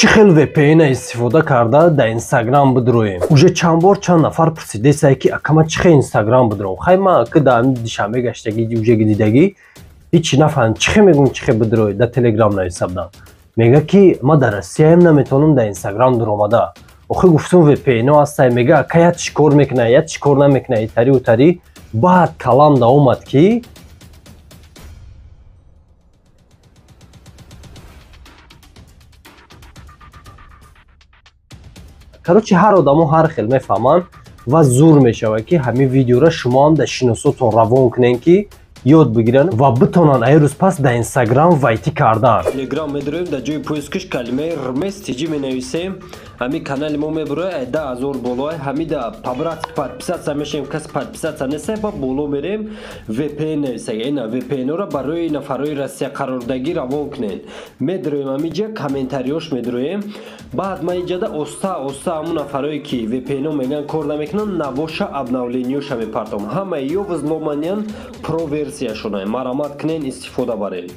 Чӣ хел VPN истифода карда дар Инстаграм бидроем? Уже чанд бор чанд нафар пурсидесае, ки акама чӣ хел Инстаграм бидром. Хай ман ки дар Душанбе гаштагӣ, уже дидагӣ, ҳичи нафаҳмид чӣ хел мегӯм, чӣ хел бидрой. Дар Телеграм нависа будам, мега ки ман дар Россияем, наметавонам дар Инстаграм дуромада. Охи гуфтум, VPN ҳастай. Мега, ака, я чӣ кор мекуна, я чӣ кор намекуна, итари утари. Баъд калам да омад, ки короче, ҳар одамо ҳар хел мефаҳманд ва зур мешавад, ки ҳамин видеоро шумо ҳам дар шиносотон равон кунем, ки ёд бигиранд ва битонанд ай рӯз пас дар Инстаграм войти кардан. Телеграм медроем, дар ҷои поискаш калимаи Рмес тиҷи менависем, ҳамин канали мо мебурояд, ай 10 000 болоай. Ҳамида по-братски подписаться мешавем, кас подписаться неста, ба боло мерем, VPN нависага. Ина VPN-ро барои нафарҳои Россия қарордагӣ равон кунед. Медроем ҳамиҷа, комментариёш медроем. Баъд ман иҷада оста оста ҳамун нафарое ки VPN-о мегӯянд кор намекунанд, навоша, обновлениёша мепартом. Ҳамаи ё взломанян, про версияшона марамат кунен, истифода баред.